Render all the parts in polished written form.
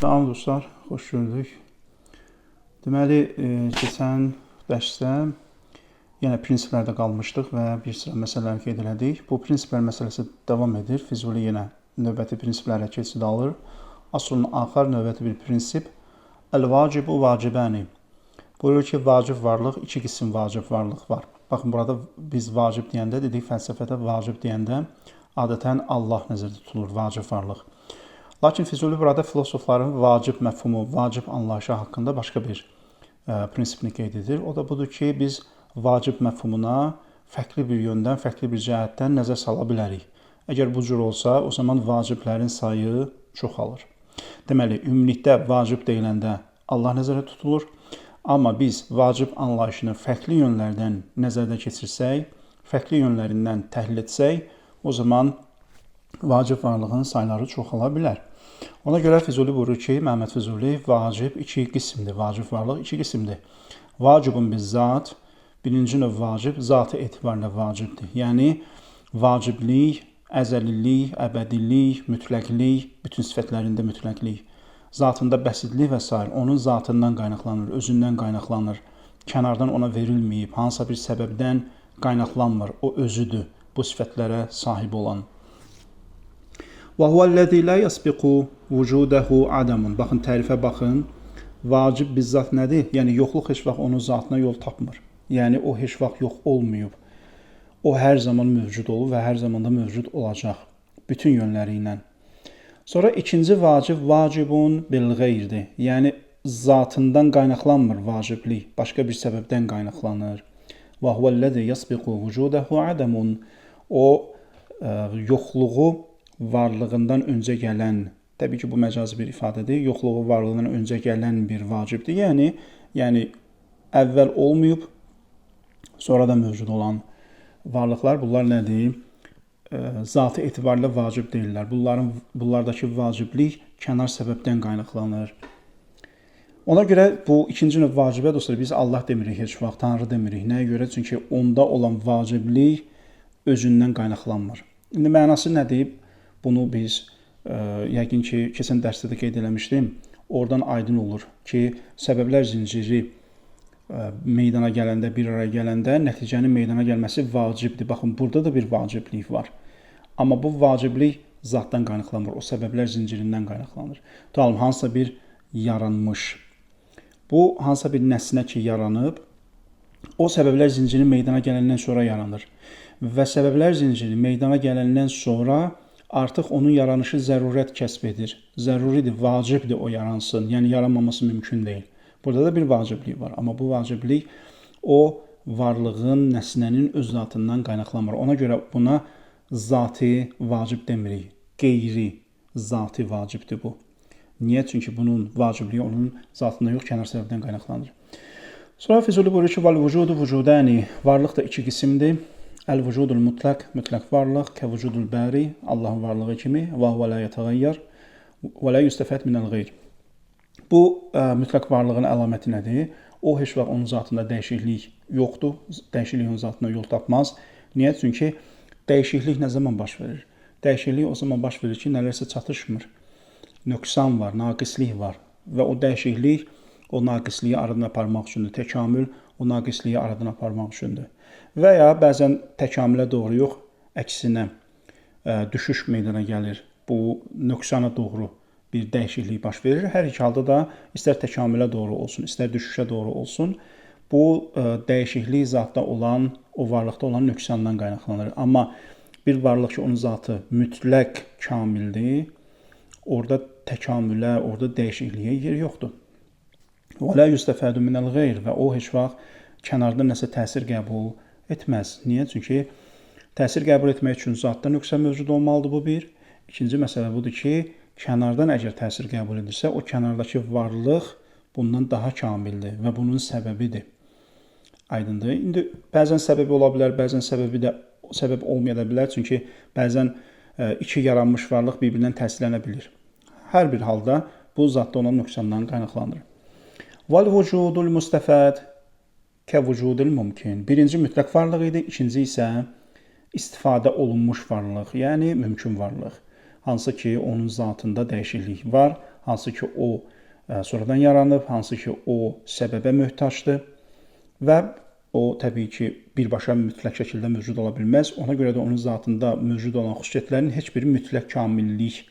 Salam dostlar, xoş gördük. Deməli, keçən dərsdə yenə prinsiplərdə qalmışdıq və bir sıra məsələləri qeyd elədik. Bu prinsiplər məsələsi davam edir. Füzuli yenə növbəti prinsiplərə keçid alır. Aslun axar növbəti bir prinsip. Əl-vacibu vacibəni. Buyurur ki, vacib varlıq, iki qism vacib varlıq var. Baxın, burada biz vacib deyəndə, dedik fəlsəfədə vacib deyəndə adətən Allah nəzərdə tutulur, vacib varlıq. Lakin Füzuli burada filosofların vacib məfhumu, vacib anlayışı haqqında başqa bir prinsipini qeyd edir. O da budur ki, biz vacib məfhumuna fərqli bir yöndən, fərqli bir cəhətdən nəzər sala bilərik. Əgər bu cür olsa, o zaman vaciblərin sayı çoxalır. Deməli, ümumilikdə vacib deyiləndə Allah nəzərə tutulur. Amma biz vacib anlayışını fərqli yönlərdən nəzərdə keçirsək, fərqli yönlərindən təhlil etsək, o zaman vacib varlığın sayları çoxala bilər. Ona görə Füzuli buyurur ki, Məhəmməd Füzuli vacib iki qismdir. Vacib varlıq iki qismdir. Vacibun bizzat, birinci növ vacib, zatı etibarla vacibdir. Yəni, vaciblik, əzəlilik, əbədilik, mütləqlik, bütün sifətlərində mütləqlik, zatında bəsitlik və sair onun zatından qaynaqlanır, özündən qaynaqlanır, kənardan ona verilməyib, hansısa bir səbəbdən qaynaqlanmır, o özüdür bu sifətlərə sahib olan. Və huvəl-ləzî la yasbiqu vucudehu adamun. Baxın, tərifə baxın. Vacib bizzat nədir? Yəni, yoxluq heç vaxt onun zatına yol tapmır. Yəni, o heç vaxt yox olmayıb. O hər zaman mövcud olub və hər zaman da mövcud olacaq. Bütün yönləri ilə. Sonra ikinci vacib, vacibun bil qeyrdir. Yəni, zatından qaynaqlanmır vaciblik. Başqa bir səbəbdən qaynaqlanır. Və huvəl-ləzî yasbiqu vucudehu adamun. O, yoxluğu varlığından öncə gələn, təbii ki, bu məcazi bir ifadədir, yoxluğu varlığından öncə gələn bir vacibdir. Yəni əvvəl olmayıb, sonra da mövcud olan varlıqlar, bunlar nədir? Zatı etibarıyla vacib deyirlər. Bunlardakı vaciblik kənar səbəbdən qaynaqlanır. Ona görə bu ikinci növ vacibə, dostlar, biz Allah demirik heç vaxt, Tanrı demirik. Nəyə görə? Çünki onda olan vaciblik özündən qaynaqlanmır. İndi mənası nədir? Bunu biz yəqin ki, keçən dərsdə də qeyd eləmişdim. Oradan aydın olur ki, səbəblər zinciri meydana gələndə, bir araya gələndə nəticənin meydana gəlməsi vacibdir. Baxın, burada da bir vaciblik var. Amma bu vaciblik zatdan qaynaqlanmır, o səbəblər zincirindən qaynaqlanır. Tutalım, hansısa bir yaranmış. Bu, hansısa bir nəsnə ki, yaranıb, o səbəblər zinciri meydana gələndən sonra yaranır. Və səbəblər zinciri meydana gələndən sonra artıq onun yaranışı zərurət kəsb edir. Zəruridir, vacibdir o yaransın. Yəni, yaranmaması mümkün deyil. Burada da bir vaciblik var. Amma bu vaciblik o varlığın, nəsnənin öz zatından qaynaqlanmır. Ona görə buna zati vacib demirik. Qeyri zati vacibdir bu. Niyə? Çünki bunun vacibliyi onun zatından yox, kənar səbəbdən qaynaqlanır. Sonra Füzuli buyurur ki, vel vücudu vücudani. Varlıq da iki qismdir. Əl-vücudul mutlaq, mütləq varlıq, kə-vücudul bəri, Allahın varlığı kimi, və huvə la yətəğəyyər və la yüstəfəd minəl qeyr. Bu, mütləq varlığın əlaməti nədir? O, heç vaxt onun zatında dəyişiklik yoxdur, dəyişiklik onun zatında yol tapmaz. Niyə? Çünki dəyişiklik nə zaman baş verir? Dəyişiklik o zaman baş verir ki, nələrsə çatışmır. Nöqsan var, naqislik var və o dəyişiklik o naqisliyi aradan aparmaq üçündür. Təkamül o naqisliyi aradan aparmaq üçündür. Və ya bəzən təkamülə doğru yox, əksinə düşüş meydana gəlir. Bu, nöqsana doğru bir dəyişiklik baş verir. Hər iki halda da istər təkamülə doğru olsun, istər düşüşə doğru olsun, bu dəyişiklik zatda olan, o varlıqda olan nöqsandan qaynaqlanır. Amma bir varlıq ki, onun zatı mütləq kamildir, orada təkamülə, orada dəyişikliyə yer yoxdur. Və la yüstəfədu minəl qeyr və o heç vaxt kənardan nəsə təsir qəbul etməz. Niyə? Çünki təsir qəbul etmək üçün zatda nöqsan mövcud olmalıdır, bu bir. İkinci məsələ budur ki, kənardan əgər təsir qəbul edirsə, o kənardakı varlıq bundan daha kamildir və bunun səbəbidir. Aydındır. İndi bəzən səbəbi ola bilər, bəzən səbəbi də səbəb olmaya da bilər. Çünki bəzən iki yaranmış varlıq bir-birindən təsirlənə bilir. Hər bir halda bu zatda olan nöqsandan qaynaqlanır. Vel vücudul müstəfəd kə-vücudul mümkün. Birinci mütləq varlıq idi, ikinci isə istifadə olunmuş varlıq, yəni mümkün varlıq. Hansı ki, onun zatında dəyişiklik var, Hansı ki, o sonradan yaranıb, hansı ki, o səbəbə möhtacdır və o təbii ki, birbaşa mütləq şəkildə mövcud ola bilməz. Ona görə də onun zatında mövcud olan xüsusiyyətlərin heç biri mütləq kamillik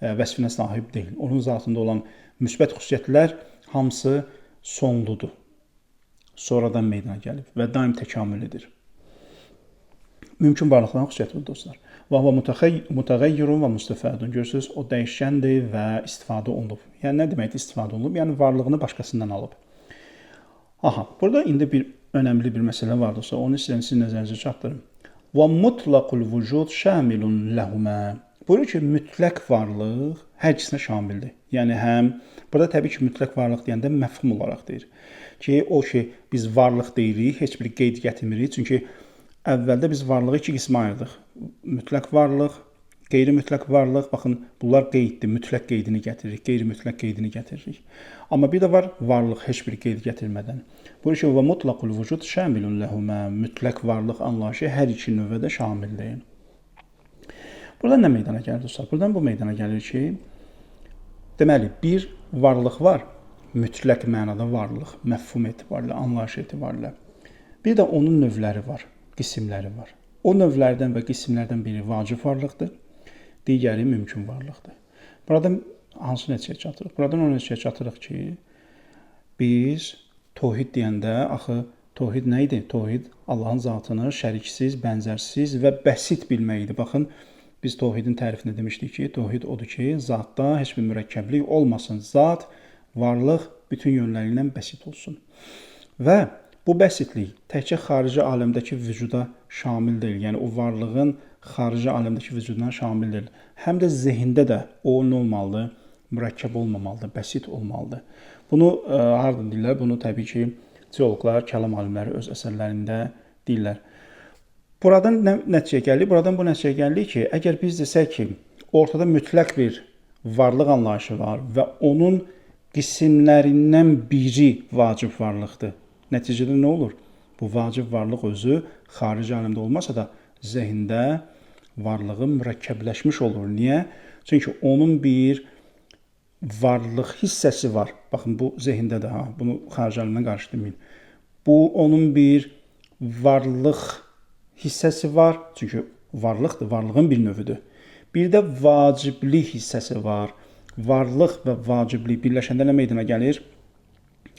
vəsfinə sahib deyil. Onun zatında olan müsbət xüsusiyyətlər hamısı sonludur. Sonradan meydana gəlib və daim təkamül edir. Mümkün varlıqların xüsusiyyəti budur, dostlar. Və huve mutəğəyyirun və müstəfədun. Görürsünüz, o dəyişkəndir və istifadə olunub. Yəni nə deməkdir istifadə olunub? Yəni varlığını başqasından alıb. Aha, burada indi bir önəmli bir məsələ var dostlar. Onu istəyirəm sizin nəzərinizə çatdırım. Və mutlaqul vücud şamilun ləhumə. Buyurur ki, mütləq varlıq hər ikisinə şamildir. Yəni həm burada təbii ki, mütləq varlıq deyəndə məfhum olaraq deyir ki, o ki biz varlıq deyirik, heç bir qeyd gətirmirik. Çünki əvvəldə biz varlığı iki qismə ayırdıq. Mütləq varlıq, qeyri-mütləq varlıq. Baxın, bunlar qeyddir. Mütləq qeydini gətiririk, qeyri-mütləq qeydini gətiririk. Amma bir də var varlıq heç bir qeyd gətirmədən. Buyurur ki, və mutlaqul vücud şamilun ləhumə. Mütləq varlıq anlayışı hər iki növə də şamildir. Buradan nə meydana gəlir dostlar? Buradan bu meydana gəlir ki, deməli, bir varlıq var, mütləq mənada varlıq, məfhum etibarilə, anlayış etibarilə. Bir də onun növləri var, qismləri var. O növlərdən və qismlərdən biri vacib varlıqdır, digəri mümkün varlıqdır. Buradan hansı nəticəyə çatırıq? Buradan o nəticəyə çatırıq ki, biz tohid deyəndə, axı tohid nə idi? Tohid Allahın zatını şəriksiz, bənzərsiz və bəsit bilmək idi. Baxın, biz tohidin tərifində demişdik ki, tohid odur ki, zatda heç bir mürəkkəblik olmasın. Zat, varlıq bütün yönləri ilə bəsit olsun. Və bu bəsitlik təkcə xarici aləmdəki vücuda şamil deyil. Yəni o varlığın xarici aləmdəki vücuduna şamil deyil. Həm də zehində də o nə olmalıdır? Mürəkkəb olmamalıdır, bəsit olmalıdır. Bunu hardan deyirlər? Bunu təbii ki, teoloqlar, kəlam alimləri öz əsərlərində deyirlər. Buradan nə nəticəyə gəlir? Buradan bu nəticəyə gəlir ki, əgər biz desək ki, ortada mütləq bir varlıq anlayışı var və onun qismlərindən biri vacib varlıqdır. Nəticədə nə olur? Bu vacib varlıq özü xarici aləmdə olmasa da zehində varlığı mürəkkəbləşmiş olur. Niyə? Çünki onun bir varlıq hissəsi var. Baxın, bu zehindədir ha. Bunu xarici aləmdən qarışdırmayın. Bu onun bir varlıq hissəsi var. Çünki varlıqdır, varlığın bir növüdür. Bir də vaciblik hissəsi var. Varlıq və vaciblik birləşəndə nə meydana gəlir?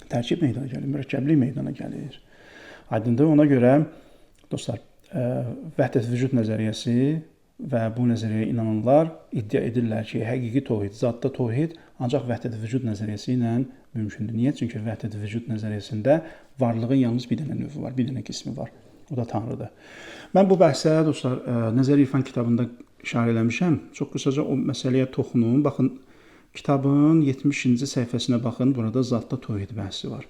Tərkib meydana gəlir, mürəkkəblik meydana gəlir. Aydındır? Ona görə dostlar, vəhdət vücud nəzəriyyəsi və bu nəzəriyyəyə inananlar iddia edirlər ki, həqiqi tohid, zadda tohid ancaq vəhdət vücud nəzəriyyəsi ilə mümkündür. Niyə? Çünki vəhdət vücud nəzəriyyəsində varlığın yalnız bir dənə növü var, bir dənə qismi var. O da Tanrıdır. Mən bu bəhsə dostlar, Nəzəri İrfan kitabında işarə eləmişəm. Çox qısaca o məsələyə toxunum. Baxın, kitabın 70-ci səhifəsinə baxın. Burada zadda tohid bəhsi var.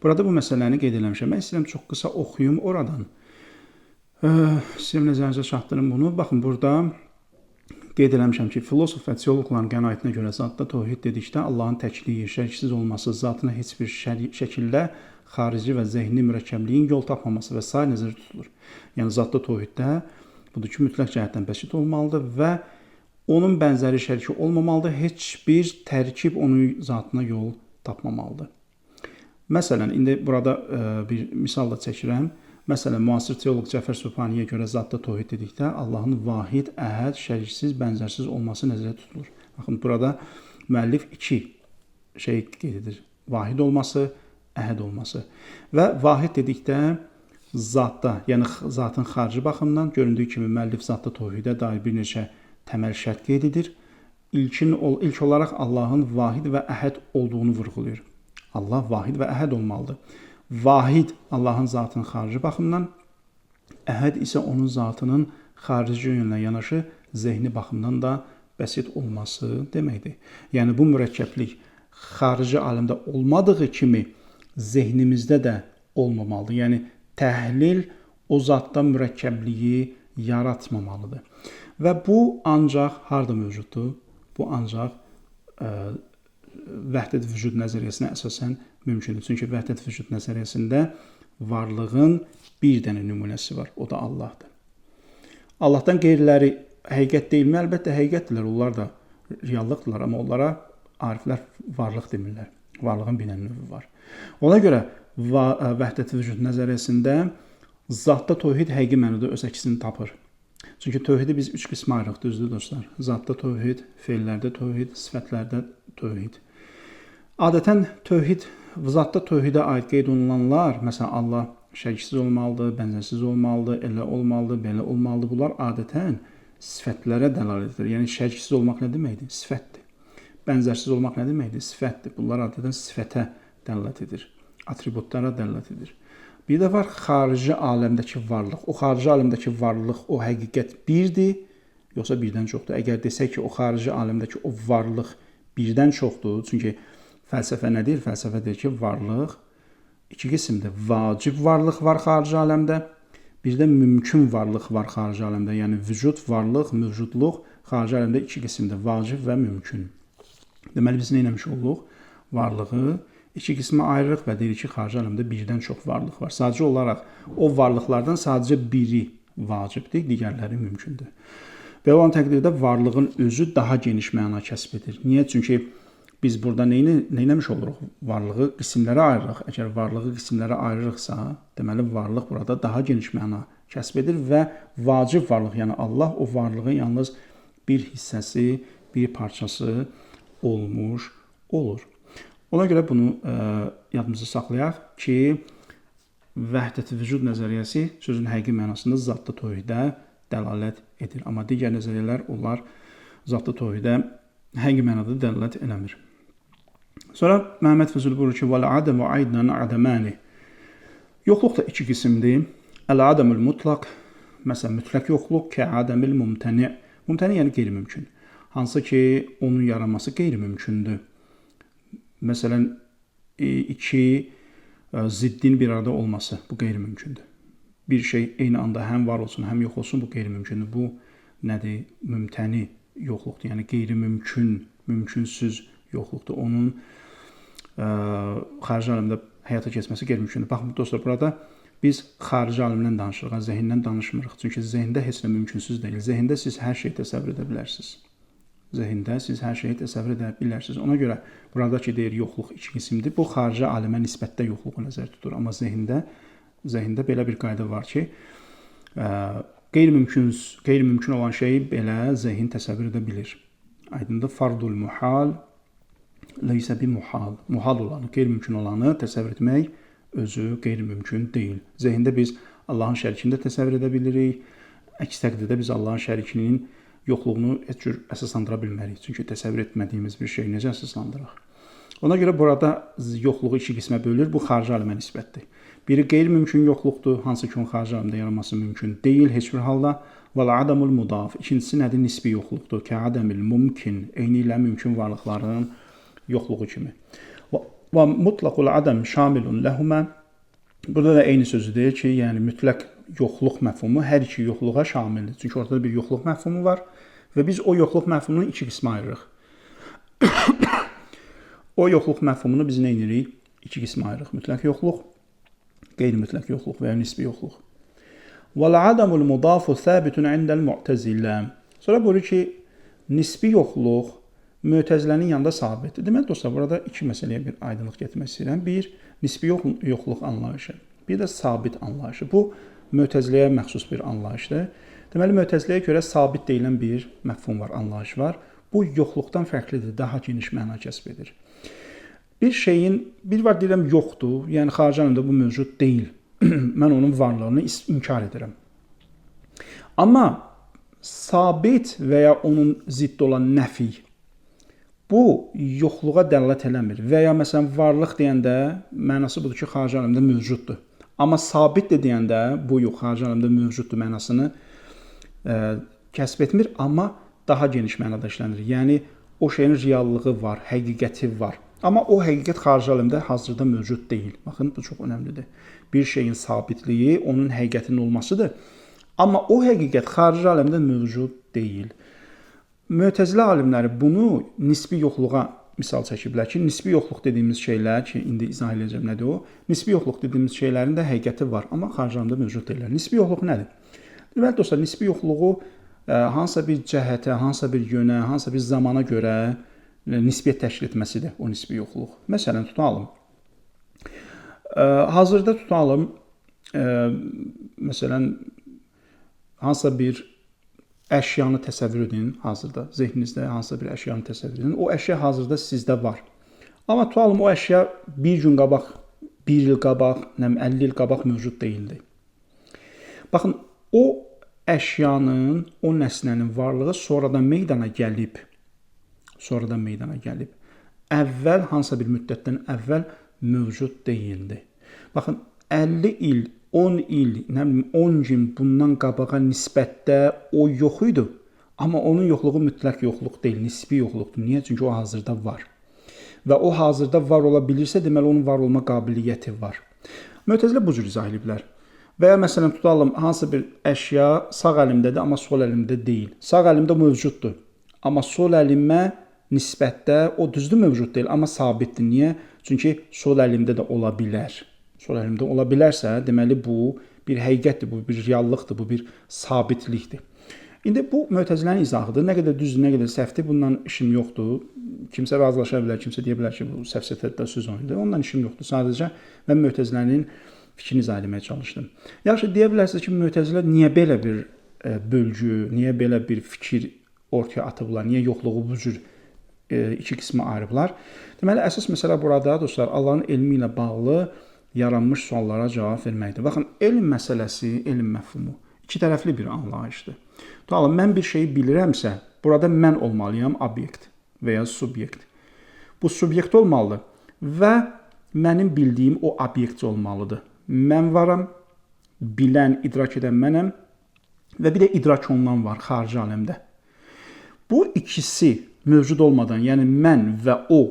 Burada bu məsələni qeyd eləmişəm. Mən istəyirəm çox qısa oxuyum oradan. İstəyirəm nəzərinizə çatdırım bunu. Baxın, burada qeyd eləmişəm ki, filosof və teoloqların qənaətinə görə zadda tohid dedikdə Allahın təkliyi, şəriksiz olması, zatına heç bir şəkildə xarici və zehni mürəkkəbliyin yol tapmaması və sair nəzərdə tutulur. Yəni zadda tohiddə budur ki, mütləq cəhətdən bəsit olmalıdır və onun bənzəri şəriki olmamalıdır, heç bir tərkib onun zatına yol tapmamalıdır. Məsələn, indi burada bir misal da çəkirəm. Məsələn, müasir teoloq Cəfər Sübhaniyə görə zadda tohid dedikdə Allahın vahid, əhəd, şəriksiz, bənzərsiz olması nəzərdə tutulur. Baxın, burada müəllif iki şey qeyd edir. Vahid olması, əhəd olması. Və vahid dedikdə zadda, yəni zatın xarici baxımından göründüyü kimi müəllif zadda tohidə dair bir neçə təməl şərt qeyd edir. İlk olaraq Allahın vahid və əhəd olduğunu vurğulayır. Allah vahid və əhəd olmalıdır. Vahid Allahın zatının xarici baxımdan, əhəd isə onun zatının xarici yönlə yanaşı zehni baxımdan da bəsit olması deməkdir. Yəni bu mürəkkəblik xarici aləmdə olmadığı kimi zehnimizdə də olmamalıdır. Yəni təhlil o zatda mürəkkəbliyi yaratmamalıdır. Və bu ancaq harda mövcuddur? Bu ancaq vəhdət vücud nəzəriyyəsinə əsasən mümkündür. Çünki vəhdət vücud nəzəriyyəsində varlığın bir dənə nümunəsi var, o da Allahdır. Allahdan qeyriləri həqiqət deyilmi? Əlbəttə həqiqətdirlər, onlar da reallıqdırlar, amma onlara Ariflər varlıq demirlər. Varlığın bir növü var. Ona görə vəhdət vücud nəzəriyyəsində zatda tövhid həqiqi mənada öz əksini tapır. Çünki tövhidi biz üç qismə ayırırıq, düzdür dostlar? Zatda tövhid, feillərdə tövhid, sifətlərdə tövhid. Adətən tövhid, zatda tövhidə aid qeyd olunanlar, məsələn Allah şəriksiz olmalıdır, bənzərsiz olmalıdır, elə olmalıdır, belə olmalıdır. Bunlar adətən sifətlərə dəlalət edir. Yəni şəriksiz olmaq nə deməkdir? Sifətdir. Bənzərsiz olmaq nə deməkdir? Sifətdir. Bunlar adətən sifətə dəlalət edir. Atributlara dəlalət edir. Bir də var xarici aləmdəki varlıq. O xarici aləmdəki varlıq, o həqiqət birdir, yoxsa birdən çoxdur? Əgər desək ki, o xarici aləmdəki o varlıq birdən çoxdur, çünki fəlsəfə nə deyir? Fəlsəfə deyir ki, varlıq iki qismdir. Vacib varlıq var xarici aləmdə, bir də mümkün varlıq var xarici aləmdə. Yəni vücud, varlıq, mövcudluq xarici aləmdə iki qismdir. Vacib və mümkün. Deməli biz nə etmiş olduq? Varlığı iki qismə ayırırıq və deyirik ki, xarici aləmdə birdən çox varlıq var. Sadəcə olaraq o varlıqlardan sadəcə biri vacibdir, digərləri mümkündür. Belə olan təqdirdə varlığın özü daha geniş məna kəsb edir. Niyə? Çünki biz burada nə etmiş oluruq? Varlığı qismlərə ayırırıq. Əgər varlığı qismlərə ayırırıqsa, deməli varlıq burada daha geniş məna kəsb edir və vacib varlıq, yəni Allah o varlığın yalnız bir hissəsi, bir parçası olmuş olur. Ona görə bunu yadımızda saxlayaq ki, vəhdət vücud nəzəriyyəsi sözün həqiqi mənasında zatda tövhidə dəlalət edir. Amma digər nəzəriyyələr onlar zatda tövhidə həqiqi mənada dəlalət eləmir. Sonra Məhəmməd Füzuli buyurur ki, "Vəl-adamu aydan adamani." Yoxluq da iki qismdir. Əl-adamul mutlaq, məsələn mütləq yoxluq, kə-adamil mumtəni. Mumtəni yəni qeyri-mümkün. Hansı ki, onun yaranması qeyri-mümkündür. Məsələn, iki ziddin bir arada olması, bu qeyri-mümkündür. Bir şey eyni anda həm var olsun, həm yox olsun, bu qeyri-mümkündür. Bu nədir? Mümtəni yoxluqdur. Yəni qeyri-mümkün, mümkünsüz yoxluqdur. Onun xarici aləmdə həyata keçməsi qeyri-mümkündür. Baxın dostlar, burada biz xarici aləmdən danışırıq, zehindən danışmırıq. Çünki zehində heç nə mümkünsüz deyil. Zehində siz hər şeyi təsəvvür edə bilərsiniz. Zehində siz hər şeyi təsəvvür edə bilərsiniz. Ona görə buradakı deyir yoxluq iki qismdir. Bu xarici aləmə nisbətdə yoxluğu nəzərdə tutur. Amma zehində belə bir qayda var ki, qeyri-mümkün olan şeyi belə zehin təsəvvür edə bilir. Aydındır? Fardul muhal leysə bi muhal. Muhal olanı, qeyri-mümkün olanı təsəvvür etmək özü qeyri-mümkün deyil. Zehində biz Allahın şərikini də təsəvvür edə bilirik. Əks təqdirdə biz Allahın şərikinin yoxluğunu heç cür əsaslandıra bilmərik. Çünki təsəvvür etmədiyimiz bir şeyi necə əsaslandıraq? Ona görə burada yoxluğu iki qismə bölür. Bu xarici aləmə nisbətdir. Biri qeyri-mümkün yoxluqdur, hansı ki onun xarici aləmdə yaranması mümkün deyil heç bir halda. Vəl-adamul mudaf. İkincisi nədir? Nisbi yoxluqdur. Kə-adamil mumkin, eyni ilə mümkün varlıqların yoxluğu kimi. Və mutlaqul adam şamilun ləhumə. Burada da eyni sözü deyir ki, yəni mütləq yoxluq məfhumu hər iki yoxluğa şamildir. Çünki ortada bir yoxluq məfhumu var və biz o yoxluq məfhumunu iki qismə ayırırıq. O yoxluq məfhumunu biz nə edirik? İki qismə ayırırıq. Mütləq yoxluq, qeyri-mütləq yoxluq və ya nisbi yoxluq. Vəl-adamul mudafu sabitun indəl mu'tazilə. Sonra buyurur ki, nisbi yoxluq Mötəzilənin yanında sabitdir. Deməli dostlar, burada iki məsələyə bir aydınlıq getirmək istəyirəm. Bir, nisbi yoxluq anlayışı. Bir də sabit anlayışı. Bu Mötəziləyə məxsus bir anlayışdır. Deməli, Mötəziləyə görə sabit deyilən bir məfhum var, anlayış var. Bu yoxluqdan fərqlidir, daha geniş məna kəsb edir. Bir şeyin, bir var deyirəm yoxdur, yəni xarici aləmdə bu mövcud deyil. Mən onun varlığını inkar edirəm. Amma sabit və ya onun ziddi olan nəfi, bu yoxluğa dəlalət eləmir. Və ya məsələn varlıq deyəndə mənası budur ki, xarici aləmdə mövcuddur. Amma sabitdir deyəndə bu yox, xarici aləmdə mövcuddur mənasını kəsb etmir, amma daha geniş mənada işlənir. Yəni o şeyin reallığı var, həqiqəti var. Amma o həqiqət xarici aləmdə hazırda mövcud deyil. Baxın, bu çox önəmlidir. Bir şeyin sabitliyi onun həqiqətinin olmasıdır. Amma o həqiqət xarici aləmdə mövcud deyil. Mötəzilə alimləri bunu nisbi yoxluğa misal çəkiblər ki, nisbi yoxluq dediyimiz şeylər ki, indi izah edəcəm nədir o, nisbi yoxluq dediyimiz şeylərin də həqiqəti var, amma xarici aləmdə mövcud deyillər. Nisbi yoxluq nədir? Deməli dostlar, nisbi yoxluğu hansısa bir cəhətə, hansısa bir yönə, hansısa bir zamana görə nisbiyyət təşkil etməsidir o nisbi yoxluq. Məsələn, tutalım. Hazırda tutalım, məsələn, hansısa bir əşyanı təsəvvür edin hazırda. Zehninizdə hansısa bir əşyanı təsəvvür edin. O əşya hazırda sizdə var. Amma tutalım, o əşya bir gün qabaq, bir il qabaq, 50 il qabaq mövcud deyildi. Baxın, o əşyanın, o nəsnənin varlığı sonradan meydana gəlib. Sonradan meydana gəlib. Əvvəl, hansısa bir müddətdən əvvəl mövcud deyildi. Baxın, 50 il, 10 il, nə bilim, 10 gün bundan qabağa nisbətdə o yox idi. Amma onun yoxluğu mütləq yoxluq deyil, nisbi yoxluqdur. Niyə? Çünki o hazırda var. Və o hazırda var ola bilirsə, deməli onun var olma qabiliyyəti var. Mötəzilə bu cür izah ediblər. Və ya məsələn tutalım, hansı bir əşya sağ əlimdədir, amma sol əlimdə deyil. Sağ əlimdə mövcuddur. Amma sol əlimə nisbətdə o düzdür mövcud deyil, amma sabitdir. Niyə? Çünki sol əlimdə də ola bilər. Sol əlimdə ola bilərsə, deməli bu bir həqiqətdir, bu bir reallıqdır, bu bir sabitlikdir. İndi bu mötəzilənin izahıdır. Nə qədər düzdür, nə qədər səhvdir, bundan işim yoxdur. Kimsə razılaşa bilər, kimsə deyə bilər ki, bu səfsətə söz oyunudur. Ondan işim yoxdur. Sadəcə mən mötəzilənin fikrini izah etməyə çalışdım. Yaxşı, deyə bilərsiniz ki, mötəzilər niyə belə bir bölgü, niyə belə bir fikir ortaya atıblar, niyə yoxluğu bu cür iki qismə ayırıblar? Deməli, əsas məsələ burada, dostlar, Allahın elmi ilə bağlı yaranmış suallara cavab verməkdir. Baxın, elm məsələsi, elm məfhumu iki tərəfli bir anlayışdır. Tutalım, mən bir şeyi bilirəmsə, burada mən olmalıyam obyekt və ya subyekt. Bu subyekt olmalıdır və mənim bildiyim o obyekt olmalıdır. Mən varam, bilən, idrak edən mənəm və bir də idrak olunan var xarici aləmdə. Bu ikisi mövcud olmadan, yəni mən və o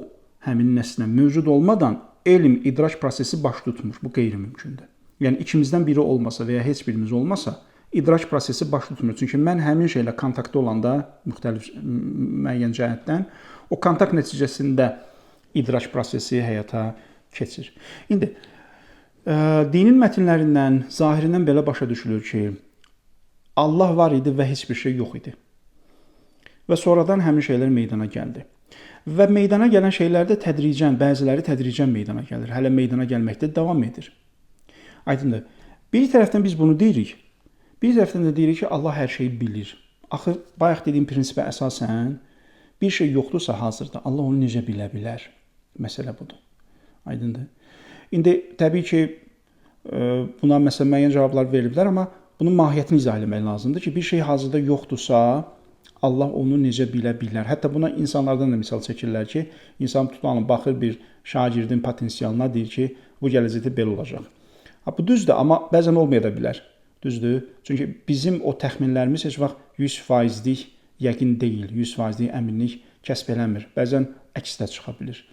həmin nəsnə mövcud olmadan elm, idrak prosesi baş tutmur. Bu qeyri-mümkündür. Yəni ikimizdən biri olmasa və ya heç birimiz olmasa, idrak prosesi baş tutmur. Çünki mən həmin şeylə kontaktda olanda müxtəlif müəyyən cəhətdən o kontakt nəticəsində idrak prosesi həyata keçir. İndi dinin mətnlərindən, zahirindən belə başa düşülür ki, Allah var idi və heç bir şey yox idi. Və sonradan həmin şeylər meydana gəldi. Və meydana gələn şeylər də tədricən, bəziləri tədricən meydana gəlir. Hələ meydana gəlməkdə davam edir. Aydındır. Bir tərəfdən biz bunu deyirik. Bir tərəfdən də deyirik ki, Allah hər şeyi bilir. Axı, bayaq dediyim prinsipə əsasən bir şey yoxdursa hazırda, Allah onu necə bilə bilər? Məsələ budur. Aydındır. İndi təbii ki, buna məsələn müəyyən cavablar veriliblər, amma bunun mahiyyətini izah etmək lazımdır ki, bir şey hazırda yoxdursa, Allah onu necə bilə bilər? Hətta buna insanlardan da misal çəkirlər ki, insan tutanın baxır bir şagirdin potensialına, deyir ki, bu gələcəkdə belə olacaq. Ha, bu düzdür, amma bəzən olmaya da bilər. Düzdür? Çünki bizim o təxminlərimiz heç vaxt 100%lik yəqin deyil, 100%lik əminlik kəsb eləmir. Bəzən əks də çıxa bilir.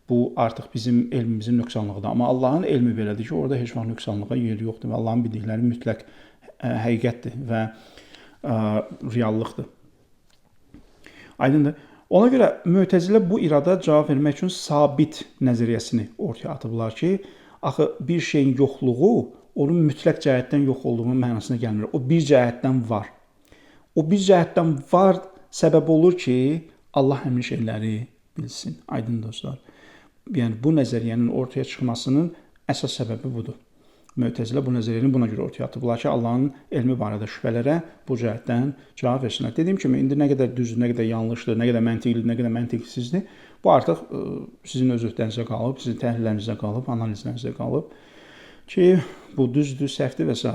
Bu artıq bizim elmimizin nöqsanlığıdır. Amma Allahın elmi belədir ki, orada heç vaxt nöqsanlığa yer yoxdur və Allahın bildikləri mütləq həqiqətdir və reallıqdır. Aydındır. Ona görə mötəzilə bu irada cavab vermək üçün sabit nəzəriyyəsini ortaya atıblar ki, axı bir şeyin yoxluğu onun mütləq cəhətdən yox olduğunun mənasına gəlmir. O bir cəhətdən var. O bir cəhətdən var səbəb olur ki, Allah həmin şeyləri bilsin. Aydın dostlar. Yəni bu nəzəriyyənin ortaya çıxmasının əsas səbəbi budur. Mötəzilə bu nəzəriyyəni buna görə ortaya atıblar ki, Allahın elmi barədə şübhələrə bu cəhətdən cavab versinlər. Dediyim kimi, indi nə qədər düzdür, nə qədər yanlışdır, nə qədər məntiqlidir, nə qədər məntiqsizdir, bu artıq sizin öz öhdənizə qalıb, sizin təhlillərinizə qalıb, analizlərinizə qalıb ki, bu düzdür, səhvdir və s.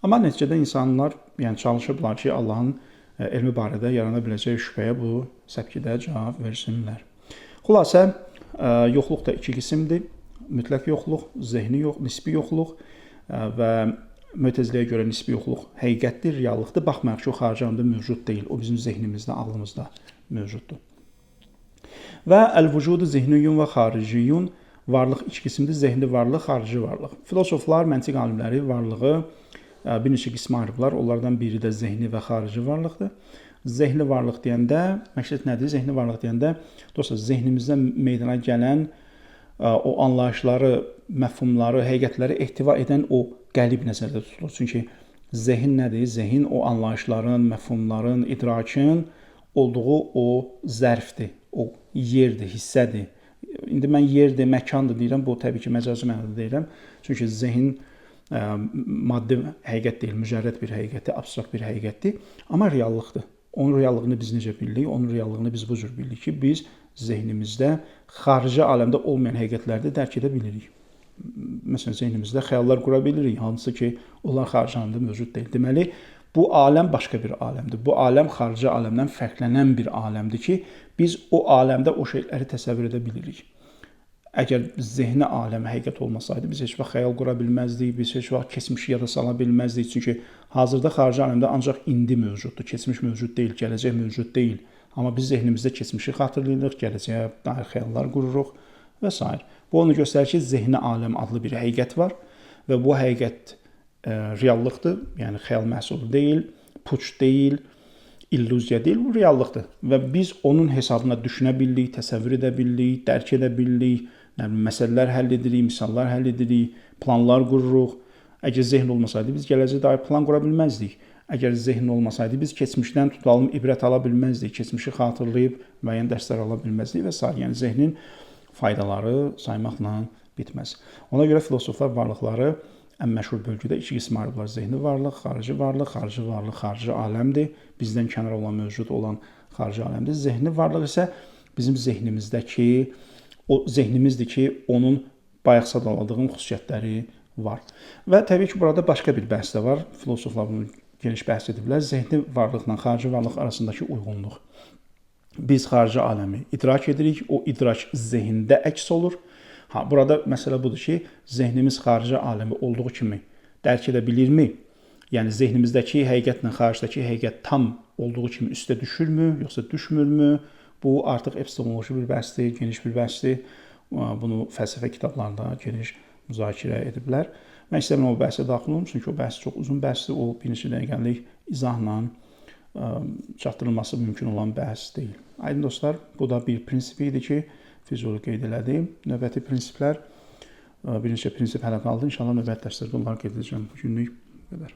Amma nəticədə insanlar yəni çalışıblar ki, Allahın elmi barədə yarana biləcək şübhəyə bu səpkidə cavab versinlər. Xülasə, yoxluq da iki qismdir. Mütləq yoxluq, zehni yox, nisbi yoxluq və mötəziləyə görə nisbi yoxluq həqiqətdir, reallıqdır. Baxmayaraq ki, o xarici aləmdə mövcud deyil. O bizim zehnimizdə, ağlımızda mövcuddur. Və əl-vücudu zehniyyun və xariciyyun, varlıq iki qismdir: zehni varlıq, xarici varlıq. Filosoflar, məntiq alimləri varlığı bir neçə qismə ayırıblar. Onlardan biri də zehni və xarici varlıqdır. Zehni varlıq deyəndə məqsəd nədir? Zehni varlıq deyəndə, dostlar, zehnimizdən meydana gələn o anlayışları, məfhumları, həqiqətləri ehtiva edən o qəlib nəzərdə tutulur. Çünki zehin nədir? Zehin o anlayışların, məfhumların, idrakın olduğu o zərfdir, o yerdir, hissədir. İndi mən yerdir, məkandır deyirəm, bu təbii ki, məcazi mənada deyirəm. Çünki zehin maddi həqiqət deyil, mücərrəd bir həqiqətdir, abstrakt bir həqiqətdir, amma reallıqdır. Onun reallığını biz necə bilirik? Onun reallığını biz bu cür bilirik ki, biz zehnimizdə xarici aləmdə olmayan həqiqətləri də dərk edə bilirik. Məsələn, zehnimizdə xəyallar qura bilirik, hansı ki, onlar xarici aləmdə mövcud deyil. Deməli, bu aləm başqa bir aləmdir. Bu aləm xarici aləmdən fərqlənən bir aləmdir ki, biz o aləmdə o şeyləri təsəvvür edə bilirik. Əgər zehni aləm həqiqət olmasaydı, biz heç vaxt xəyal qura bilməzdik, biz heç vaxt keçmişi yada sala bilməzdik. Çünki hazırda xarici aləmdə ancaq indi mövcuddur, keçmiş mövcud deyil, gələcək mövcud deyil. Amma biz zehnimizdə keçmişi xatırlayırıq, gələcəyə dair xəyallar qururuq və s. Bu onu göstərir ki, zehni aləm adlı bir həqiqət var və bu həqiqət reallıqdır, yəni xəyal məhsulu deyil, puç deyil, illüziya deyil, bu reallıqdır. Və biz onun hesabına düşünə bilirik, təsəvvür edə bilirik, dərk edə bilirik, nə bilim, məsələlər həll edirik, misallar həll edirik, planlar qururuq. Əgər zehn olmasaydı, biz gələcəyə dair plan qura bilməzdik. Əgər zehn olmasaydı, biz keçmişdən tutalım, ibrət ala bilməzdik, keçmişi xatırlayıb müəyyən dərslər ala bilməzdik və s. Yəni zehnin faydaları saymaqla bitməz. Ona görə filosoflar varlıqları ən məşhur bölgüdə iki qismə ayırıblar. Zehni varlıq, xarici varlıq, xarici varlıq xarici aləmdir. Bizdən kənar olan, mövcud olan xarici aləmdir. Zehni varlıq isə bizim zehnimizdəki o zehnimizdir ki, onun bayaq sadaladığım xüsusiyyətləri var. Və təbii ki, burada başqa bir bəhs də var. Filosoflar bunu geniş bəhs ediblər. Zehni varlıqla xarici varlıq arasındakı uyğunluq. Biz xarici aləmi idrak edirik, o idrak zehində əks olur. Ha, burada məsələ budur ki, zehnimiz xarici aləmi olduğu kimi dərk edə bilirmi? Yəni zehnimizdəki həqiqətlə xaricdəki həqiqət tam olduğu kimi üstə düşürmü, yoxsa düşmürmü? Bu artıq epistemoloji bir bəhsdir, geniş bir bəhsdir. Bunu fəlsəfə kitablarında geniş müzakirə ediblər. Mən istəmirəm o bəhsə daxil olum, çünki o bəhs çox uzun bəhsdir. O bir neçə dəqiqəlik izahla çatdırılması mümkün olan bəhs deyil. Aydın dostlar, bu da bir prinsip idi ki, Füzuli qeyd elədi. Növbəti prinsiplər, bir neçə prinsip hələ qaldı. İnşallah növbəti dərslərdə onları qeyd edəcəm. Bu günlük bu qədər.